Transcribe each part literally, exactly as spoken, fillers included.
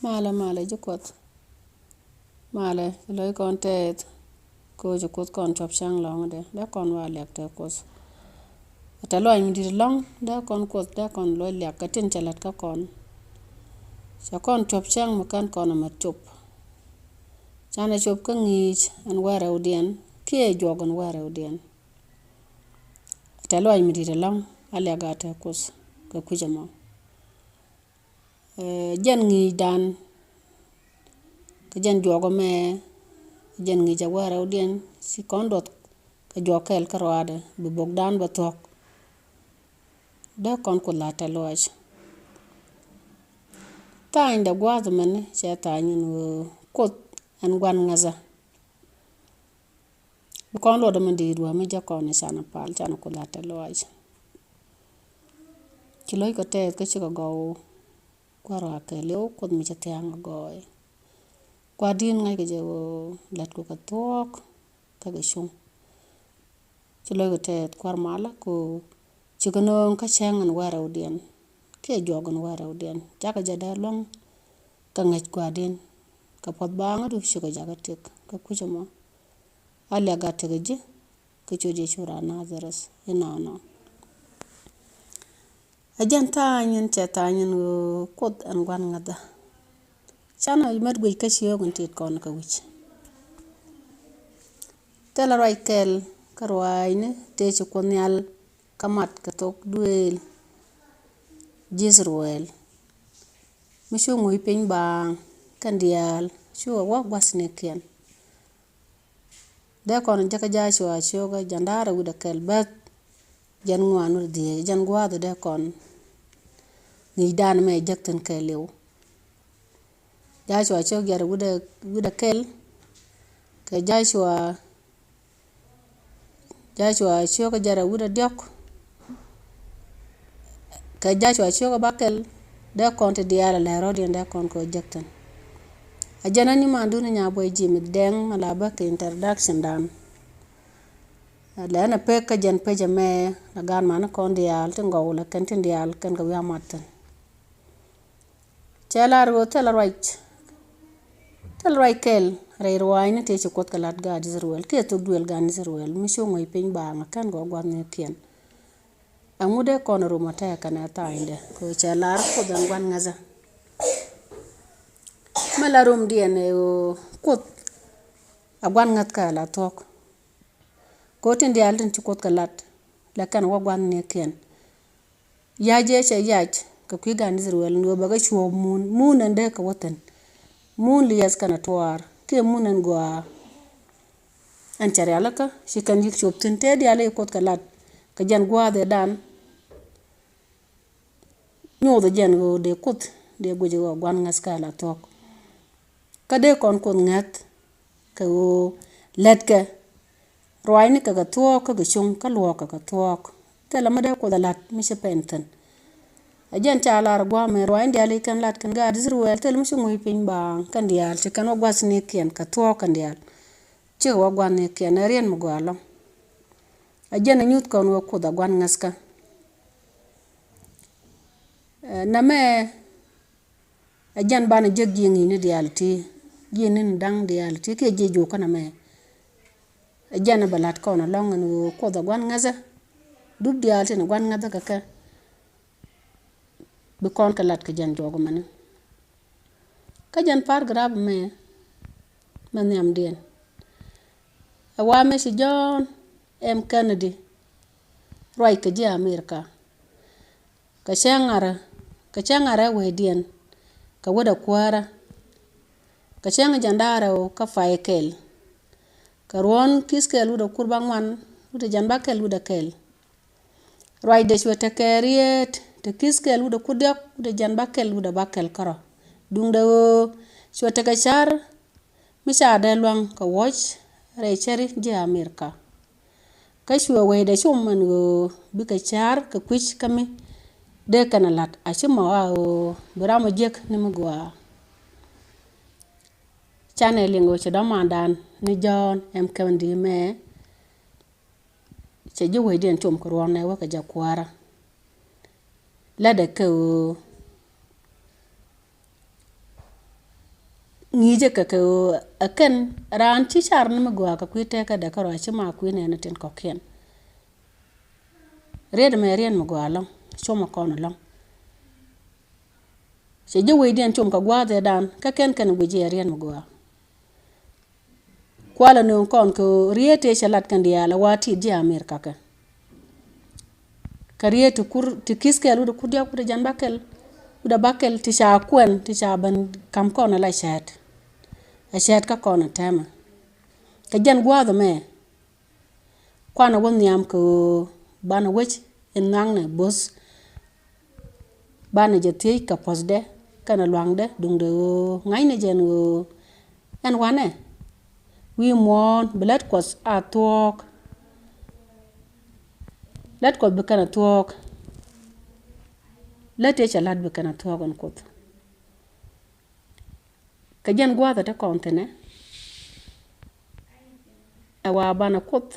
Malɛ, malɛ ji̱ Kuɔth. Malɛ, ci lo̱ckɔn tɛɛth. Kɛ ɣöö ci Kuoth kɔn cuɔ̱p cäŋ lɔ̱ŋdɛ, dee kɔn wa liak te Kuoth. Tɛ̈th lɔaac mi di̱i̱t ɛlɔ̱ŋ, dee kɔn Kuoth, dee kɔn luɔc liak kɛ tin cɛ la̱t kä kɔn. Cɛ kɔn cuɔ̱p cäŋ mi kän kɔn ɛmɛ cop. Canɛ cop kä ŋi̱i̱c ɛn wärɛwdiɛn kiɛ juɔk ɛn wärɛwdiɛn. Tɛ̈th lɔaac mi di̱i̱t ɛlɔ̱ŋ, a liak a te Kuoth kɛ kui̱c ɛmɔ. Ɛ, jɛn ŋi̱i̱cdan, kä jɛn juɔk ɛmɛ, jɛn ŋi̱i̱c ɛ wärɛwdiɛn, ci kɔn duɔth kɛ juɔk kɛl kä ruaadɛ, bi bokdan bɛ thuɔ̱k. Dee kɔn Kuoth la̱t tɛ̈th lɔaac. Tha̱a̱ŋdɛ gua̱a̱th mɛn cɛ tha̱a̱ŋ in ɣöö Kuoth ɛn gua̱n ŋäthä. Bi kɔn luɔt ɛmɛ di̱i̱t wä mi jɛ kɔn canɛ pal, canɛ Kuoth la̱t tɛ̈th lɔaac. Ci lo̱ckɔ tɛɛth kä cikɛ gɔw, kuäär wa kɛɛliw, Kuoth mi cɛ thia̱a̱ŋ a gɔɔy. Kua̱r di̱i̱t ŋa̱ckɛ jɛ ɣöö lätkɔ kɛ thuɔ̱k kä kɛ cuŋ. Ci lo̱ckɔ tɛɛth kuäär malä kɛ ɣöö cikɛ nööŋ kä cäŋ ɛn wärɛwdiɛn kiɛ juɔk ɛn wärɛwdiɛn. Cakɛ jɛ dee luäŋ kɛ ŋäc gua̱a̱rdiɛn kɛ puɔ̱th baaŋädu, cikɛ jakä tëk kɛ kui̱c ɛmɔ. A liak a tëk ɛ ji̱ kɛ ciöt Yecu raan Nadhareth inɔnɔ. Ɛ jɛn tha̱a̱ŋ in cɛ tha̱a̱ŋ in ɣöö Kuoth ɛn gua̱n ŋäthä. Canɛ mɛt guic kä ciöök in tit kɔn kɛ wi̱c. Thilɛ ruac kɛl kä ruaacni tëë ci Kuoth Nhial kä mat kɛ thok duëël ji̱ I-thɛ-rɛl, mi cu ŋuc piny baaŋ kɛn diaal, cukɛ wä gua̱thnikiɛn. Dee kɔn jäkä Jacua cio̱kä, jɛn da̱ŋ rɛw wi̱cdɛ kɛl bäth, jɛn ŋuan wi̱cdɛ dhieec, jɛn gua̱a̱th dee kɔn ŋi̱i̱cdan mɛ jek thi̱n kɛɛliw. Jacua cio̱k jɛn rɛw wi̱cdɛ, wi̱cdɛ kɛl, kɛ Jacua, Jacua cio̱kä jɛn rɛw wi̱cdɛ diɔ̱k, kɛ Jacua cio̱kä bäkɛl, dee kɔn ti diaal ɛ lɛr rɔ̱diɛn dee kɔn kɛ jek thi̱n. A jɛn ɛ ni mandun nya buɔy ji̱ mi dɛŋ mɛ la bä kɛ introduction dan. Lɛn ɛ pek kä jɛn pec ɛmɛ la gaan mani kɔn diaal ti gɔw la kɛn tin diaal kɛn kɛ wi̱i̱ a mat thi̱n. Cɛ lar ɣöö thilɛ ruac, thilɛ ruac kɛl rɛy ruaacni tëë ci Kuoth kɛ la̱t gaat I-thɛ-rɛl kiɛ thok duëël gaat I-thɛ-rɛl mi cu ŋuɔ̱c piny baaŋ kɛn gɔɔ gua̱thnikiɛn. Ɛŋu dee kɔn rum ɔ tɛɛkɛ nɛ tha̱a̱ŋdɛ kɛ ɣöö cɛ lar Kuoth ɛn gua̱n ŋäthä. Mɛ la rumdiɛn ɛ ɣöö Kuoth ɛ gua̱n ŋäthä kɛ la thuɔ̱k. Kɛ ɣöö tin diaal tin ci Kuoth kɛ la̱t la kɛn wä gua̱thnikiɛn. Yac ëë cɛ yac kɛ kui̱ gan I-thɛ-rɛl ni ɣöö bɛ kɛ cuɔ̱ɔ̱p mun, mun ɛn dee kɛ wä thi̱n. Mun liɛth kɛnɛ tuaar kiɛ mun ɛn gɔaa. Ɛn cɛ rialikä ci kɛn yi̱k cop thi̱n tëë diaal i̱ Kuoth kɛ la̱t kɛ jɛn gua̱a̱th ëëdan. Nyothɛ jɛn ɣöö dee Kuoth dee guic ɣöö gua̱n ŋäthä kɛ la thuɔ̱k. Kä dee kɔn Kuoth ŋäth kɛ ɣöö lätkɛ ruaacni kɛ kɛ thuɔ̱k kä kɛ cuŋ kä luɔ̱ɔ̱k kɛ kɛ thuɔ̱k. Thilɛ mi dee Kuoth ɛ la̱t mi ci pɛn thi̱n. Ɛ jɛn ca lar gua̱a̱mɛ ruaacni diaal i̱ kɛn la̱t kɛn gaat I-thɛ-rɛl thilɛ mi ci ŋuc piny baaŋ kɛn diaal ci kɛn wä gua̱thnikiɛn kɛ thuɔ̱k kɛn diaal. Cikɛ wä gua̱thnikiɛn ɛ riɛn mi gɔaa ɛlɔ̱ŋ. Ɛ jɛn ɛ nyuth kɔn ɣöö Kuoth ɛ gua̱n ŋäthä. Ɛ, nɛmɛ ɛ jɛn banɛ jek ji̱ ŋi̱i̱cni diaal ti, ji̱ ni̱n da̱ŋ diaal ti kiɛ ji̱ juuk kä nɛmɛ. Ɛ jɛn bɛ la̱t kɔn ɛlɔ̱ŋ ɛn ɣöö Kuoth ɛ gua̱n ŋäthä. Dup diaal tin ɛ gua̱n ŋäthä kɛ kɛ bi kɔn kɛ la̱t kɛ jɛn juɔk ɛmɛni. Kä jɛn paragraph mɛ, mɛ nhiamdiɛn ɛ wa mɛ ci John M. Kennedy ruac kɛ ji̱ America. Kɛ cäŋ ŋa̱rä, kɛ cäŋ ŋa̱rä wecdiɛn kɛ wädɛ kuäärä. Kɛ cäŋ jɛn da̱ŋ rɛw kä pay kɛl. Kɛ ruɔ̱n ki̱th kɛl wi̱cdɛ kur bäŋuan, wi̱cdɛ jiɛn bäkɛl, wi̱cdɛ kɛl. Ruacdɛ cuɛ tekɛ rieet te ki̱th kɛl wi̱cdɛ kur diɔ̱k, wi̱cdɛ jiɛn bäkɛl, wi̱cdɛ bäkɛl kärɔ̱. Duundɛ ɣöö cuɛ tekɛ ca̱r mi ca dee lua̱ŋ kɛ wuɔ̱c rɛy cäri ji̱ America. Kä cuɛ wecdɛ com ɛn ɣöö bikɛ ca̱r kɛ kui̱c kä mi dee kɛn ɛ la̱t a ci mɔ a ɣöö bi ram ɔ jiäk ni mi gɔaa. Canɛ liŋ ɣöö cɛ dɔ̱mandan ni John M. Kennedy mɛ cɛ ji̱ wecdiɛn com kɛ ruɔ̱n nɛ wä kɛ jɛ kuäärä. Lätdɛ kɛ ɣöö ŋi̱i̱cä kɛ kɛ ɣöö ɛ kɛn raan ci car ni mi gɔaa kɛ kui̱ tëkädɛ kärɔa ci ma kui̱ nɛɛni tin kɔ̱kiɛn. Riet mɛ riet mi gɔaa ɛlɔ̱ŋ, com kɔn ɛlɔ̱ŋ. Cɛ ji̱ wecdiɛn com kɛ gua̱a̱th ëëdan kä kɛn kɛn guic i̱ ɛ riet mi gɔaa. Kualɛ nööŋ kɔn kɛ ɣöö riet tëë cɛ lat kɛn diaal ɛ wa ti̱i̱t ji̱ Amerika kɛ. Kɛ riet ti kur ti ki̱th kɛl wi̱cdɛ kur diɔ̱k wi̱cdɛ jɛn bäkɛl, wi̱cdɛ bäkɛl ti ca kuɛn ti ca ben ka̱m kɔn ala cäät. Ɛ cäät kä kɔn ɛ tɛmɛ. Kɛ jɛn gua̱a̱th ɛmɛ kuanɛ wä nhiam kɛ ɣöö banɛ wec in nhɔaknɛ bo̱th. Banɛ jɛ thiec kɛ puɔ̱thdɛ kɛnɛ lua̱ŋdɛ duundɛ ɣöö ŋa̱cnɛ jɛn ɣöö ɛn wanɛ wi̱i̱ muɔ̱ɔ̱n bi lät Kuɔth a thuɔ̱ɔ̱k. Lät Kuɔth bi kɛn a thuɔ̱ɔ̱k. Lät tëë cɛ la̱t bi kɛn a thuɔ̱ɔ̱k ɛn Kuoth. Kɛ jɛn gua̱a̱th ɛ te kɔn thi̱nɛ ɛ wa banɛ Kuoth.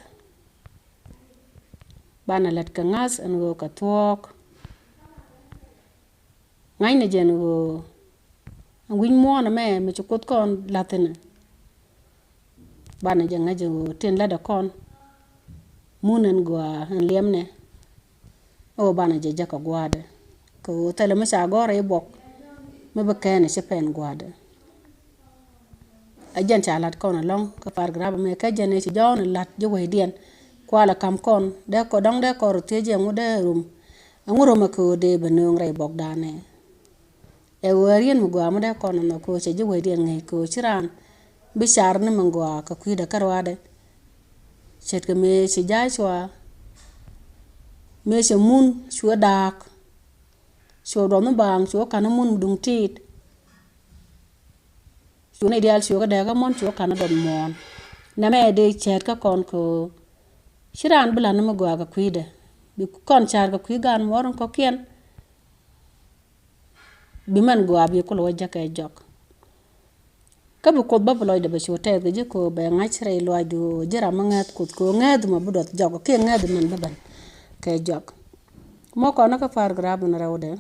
Banɛ lät kɛ ŋa̱th ɛn ɣöö kɛ thuɔ̱ɔ̱k. Ŋa̱cnɛ jɛn ɣöö ɛn wi̱c muɔ̱ɔ̱n ɛmɛ mi ci Kuoth kɔn la̱thi̱nɛ. Banɛ jɛ ŋäc ɣöö tin lätdɛ kɔn mun ɛn gɔaa ɛn liɛmnɛ. Ɣöö banɛ jɛ jäk kɛ gua̱a̱thdɛ kɛ ɣöö thilɛ mi ca gɔ̱r rɛy buɔk mi bi kɛn ɛ ci pɛn gua̱a̱thdɛ. Ɛ jɛn ca la̱t kɔn ɛlɔ̱ŋ kä paragraph ɛmɛ kä jɛn ëë ci Jɔ̱ɔ̱n ɛ la̱t ji̱ wecdiɛn. Kualɛ ka̱m kɔn dee kɔ dɔ̱ŋ dee kɔn rɔ thiec ɛŋu dee rom. Ɛŋu rom ɛ kɛ ɣöö dee bɛ nööŋ rɛy buɔkdan ɛ. Ɛ ɣöö ɛ riet mi gɔaa mi dee kɔn ɛnhɔk kɛ ɣöö cɛ ji̱ wecdiɛn ŋäc kɛ ɣöö ci raan bi car ni mi gɔaa kɛ kui̱dɛ kärɔaadɛ. Ce̱tkɛ mëë ci Jacua mëë cɛ mun cuɛ da̱a̱k. Cuɛ duɔth ni baaŋ cuɛ ka̱n ni mun duŋ ti̱i̱t. Cuɛ ni diaal cuɛ kɛ dɛɛk kä muɔ̱n cuɛ ka̱n ni duɔth muɔ̱ɔ̱n. Nɛmɛ dee cɛɛt kä kɔn kɛ ɣöö ci raan bi la̱t ni mi gɔaa kɛ kui̱dɛ. Bi kɔn car kɛ kui̱ gaan muɔ̱ɔ̱r in kɔ̱kiɛn. Bi mɛn gɔaa bi kulɛ wä jäk kɛ jɔk. Kä bi Kuoth bä bi lɔcdɛ bɛ cu tɛth kɛ ji̱ kɛ ɣöö bɛ ŋa̱c rɛy lɔaacdu ji̱ ram mi ŋääth Kuoth kɛ ɣöö ŋääth mɔ bi duɔth jɔk kiɛ ŋääth mɛn bi ben kɛ jɔk. Mɔ kɔn kä paragraph in rɛwdɛ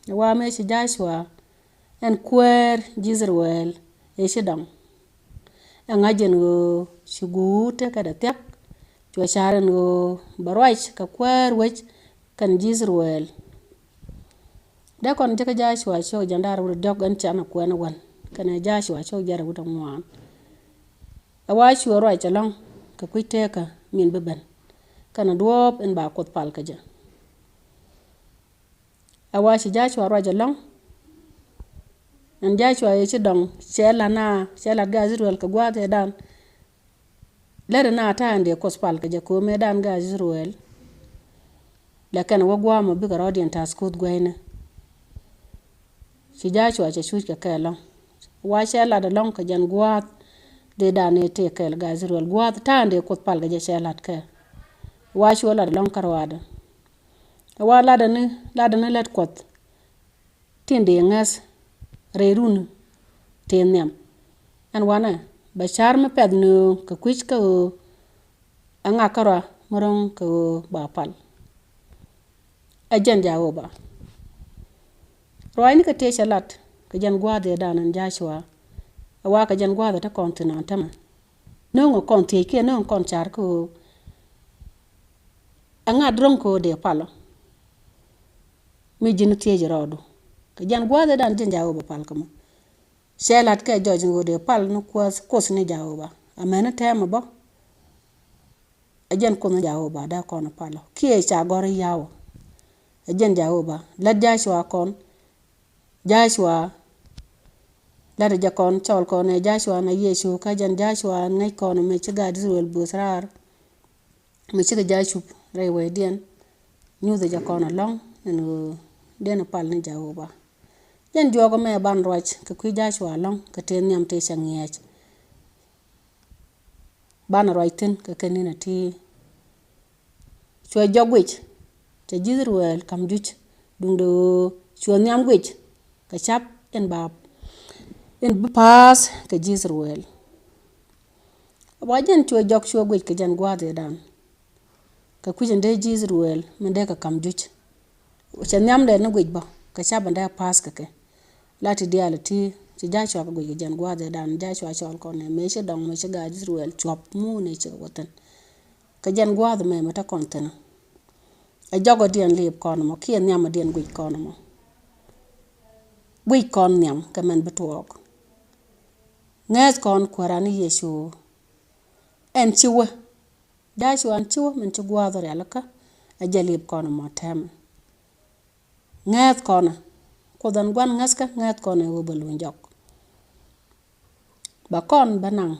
wa mëë ci Jacua ɛn kuäär ji̱ Ithɛrɛl ëë ci dɔŋ. Ɛ ŋa̱c ɛn ɣöö ci guut tëkädɛ thia̱k. Cuɛ ca̱r ɛn ɣöö bɛ ruac kɛ kuäär wec kɛn ji̱ Ithɛrɛl. Dee kɔn ji̱ kä Jacua cio̱k jiɛn da̱ŋ rɛw wi̱cdɛ diɔ̱k ɛn canɛ kuɛn ɛ wän kɛnɛ Jacua cio̱k jiɛn rɛw wi̱cdɛ ŋuan. Ɛ wa cuɛ ruac ɛlɔ̱ŋ kɛ kui̱ tëkä min bi ben kɛnɛ duɔ̱ɔ̱p in ba Kuoth pal kä jɛ. Ɛ wa ci Jacua ruac ɛlɔ̱ŋ. Ɛn Jacua ëë ci dɔŋ cɛ la̱t na cɛ la̱t gaat Ithɛrɛl kɛ gua̱a̱th ëëdan. Lät ɛn a ta̱a̱ in dee Kuoth pal kɛ jɛ kɛ ɣöö mëëdan gaat Ithɛrɛl. Lɛ kɛn wä gua̱a̱mɔ bikɛ rɔɔdiɛn ta̱a̱th Kuoth guɛcnɛ. Ci Jacua cɛ cuc kɛ kɛ ɛlɔ̱ŋ. Wa cɛ lat ɛlɔ̱ŋ kɛ jɛn gua̱a̱th dee dan ëë tëë kɛɛl gaat Ithɛrɛl gua̱a̱th ta̱a̱ in dee Kuoth pal kɛ jɛ cɛ lat kɛ. Wa cuɛ lat ɛlɔ̱ŋ kärɔaadɛ. Ɛ wa latdɛ ni latdɛ ni lät Kuɔth tin dee ŋäth rɛy runi tëë nhiam. Ɛn wanɛ bɛ ca̱r mi pɛth nööŋ kɛ kui̱c kä ɣöö ɛ ŋak kärɔa mi ro̱ŋ kɛ ɣöö ba pal. Ɛ jɛn Jehova. Ruaacni kɛ tëë cɛ lat kɛ jɛn gua̱a̱th ëëdan ɛn Jacua. Ɛ wa kɛ jɛn gua̱a̱th ɛ te kɔn thi̱n an tämɛ. Nööŋ ɛ kɔn thiec kiɛ nööŋ ɛ kɔn ca̱r kä ɣöö ɛ ŋa̱t ro̱ŋ kɛ ɣöö dee palɔ. Mi ji̱n thiec rɔɔdu kɛ jɛn gua̱a̱th ëëdan jɛn Jehova pal kä mɔ. Cɛ la̱t kɛ jɔc ŋot ëë pal ni Kuoth, Kuoth ni Jehova. Amäni tɛmɛ bä. Ɛ jɛn Kuoth ni Jehova dee kɔn palɔ kiɛ ca gɔ̱r i̱ ya̱wä. Ɛ jɛn Jehova lät Jacua kɔn. Jacua lät jɛ kɔn cɔl kɔn ɛ Jacua na Yecu kä jɛn Jacua ŋäc kɔn mi ci gaat Ithɛrɛl bo̱o̱th raar. Mi cikɛ Jacua rɛy wecdiɛn nyuthɛ jɛ kɔn ɛlɔ̱ŋ ɛn ɣöö dee ni pal ni Jehova. Jɛn juɔk ɛmɛ ban ruac kɛ kui̱ Jacua ɛlɔ̱ŋ kɛ tëë nhiam tëë cɛ ŋi̱eec. Banɛ ruac thi̱n kɛ kɛn ni̱n ɛ ti. Cuɛ jɔk guic cɛ ji̱ Ithɛrɛl ka̱m juc duundɛ ɣöö cuɛ nhiam guic kɛ ca̱p in ba in bi pa̱a̱th kɛ ji̱ Ithɛrɛl. Wa jɛn cuɛ jɔk cuɛ guic kɛ jɛn gua̱a̱th ëëdan. Kɛ kui̱c in dee ji̱ Ithɛrɛl min dee kɛ ka̱m juc. Cɛ nhiamdɛ ni guic bä kɛ ca̱p in dee pa̱a̱th kɛ kɛ. La ti diaal ti Ci Jacua kɛ guic kɛ jɛn gua̱a̱th ëëdan Jacua cɔl kɔn ɛ mëë ci dɔŋ mëë ci gaat Ithɛrɛl cuɔp muun ëë cikɛ wä thi̱n. Kɛ jɛn gua̱a̱th ɛmɛ mɛ te kɔn thi̱n. Ɛ jɔkɔdiɛn liip kɔn ɛmɔ kiɛ nhiamdiɛn guic kɔn ɛmɔ. Guic kɔn nhiam kɛ mɛn bi tuɔɔk. Ŋääth kɔn Kuääran ni Yecu. Ɛn ci wä. Jacua ɛn ci wä min ci gua̱a̱th rialikä. Ɛ jɛ liip kɔn ɛmɔ tɛmɛ. Ŋääth kɔnɛ. Kuoth ɛn gua̱n ŋäthkä ŋääth kɔnɛ ɣöö bɛ luny jɔk. Bɛ kɔn bɛ naŋ.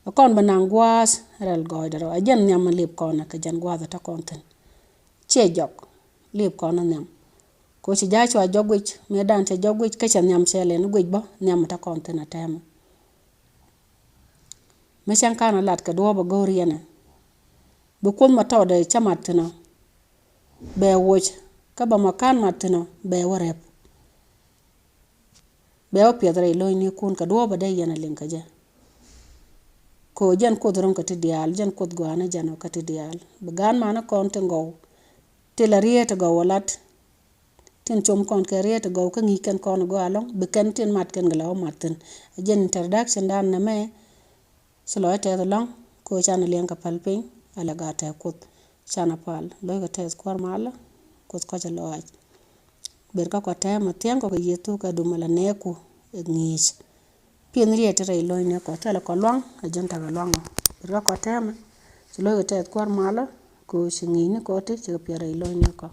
Bɛ kɔn bɛ naŋ gua̱a̱th rɛl gɔɔydɛ rɔ. Ɛ jɛn nhiam mi lip kɔnɛ kɛ jɛn gua̱a̱th ɛ te kɔn thi̱n. Ciɛ jɔk. Lip kɔnɛ nhiam. Ko ci Jacua jɔk guic mëëdan cɛ jɔk guic kä cɛ nhiam cɛ lɛn guic bä nhiam mi te kɔn thi̱n ɛ tɛmɛ. Mi cäŋ ka̱n a lat kɛ duɔ̱ɔ̱p a go̱o̱r yɛn ɛ. Bi Kuoth ma tɔɔdɛ cä mat thi̱n ɔ bɛ woc kä bɛ ma ka̱n mat thi̱n ɔ bɛ wä rɛp. Bɛ wä piɛth rɛy lo̱cnikun kɛ duɔ̱ɔ̱p a dee yɛn a liŋ kɛ jɛ. Kɛ ɣöö jɛn Kuoth ro̱ŋ kɛ ti diaal, jɛn Kuoth gɔaa ni jɛn ɔ kɛ ti diaal. Bi gaan mani kɔn ti gɔw ti la rieet ti gɔw a lat. Tin com kɔn kɛ rieet ti gɔw kä ŋi̱i̱c kɛn kɔn gɔaa ɛlɔ̱ŋ bi kɛn tin mat kɛn kɛ la wä mat thi̱n. A jɛn introduction dan nɛmɛ. Ci lɔc tɛth ɛlɔ̱ŋ kɛ ɣöö canɛ liɛŋ kɛ päl piny a lɛ gat tɛth Kuoth. Canɛ pal lo̱ckɛ tɛth Kuäär malä Kuoth kɔcɛ lɔaac. Ber kä kɔ tɛmɛ thia̱ŋ kɔ kɛ Yecu kɛ dumɛ la nɛɛku ɛ ŋi̱i̱c. Piɛn riet ti rɛy lo̱cnikɔ thilɛ kɔ luaŋ a ji̱n takɛ luaŋɔ. Ber kä kɔ tɛmɛ ci lo̱ckɛ tɛth Kuäär malä kɛ ɣöö ci ŋi̱i̱cnikɔ ti cikɛ piɛl rɛy lo̱cnikɔ.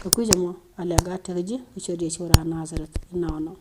Kɛ kui̱c ɛmɔ a lɛ gat tɛth ji̱ kɛ ciöt Yecu raan Nazareth inɔnɔ.